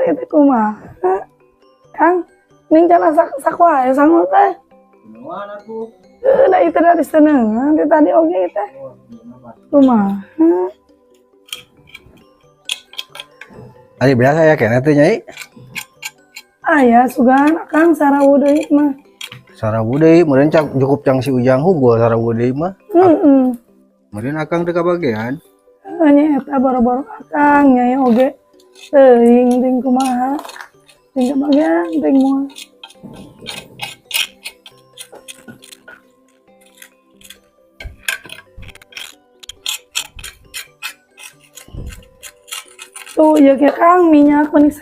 Itu kumaha? Kang, ning can asa sakuae sangu teh. Kumaha atuh? Heuh, da itu dari senengan ti tadi oge teh. Kumaha? Ari biasa ya kene teh, Nyai. Aya sugan Akang sarawu deui mah. Sarawu deui meureun cak cukup cang si Ujang hungkul sarawu deui mah. Heeh. Meureun Akang teu kabagean. Nya eta boro-boro Akang, Nyai oge teuing ting kumaha. Ting kabagean ting moal. Tuh, ya ke Kang, minyak manis.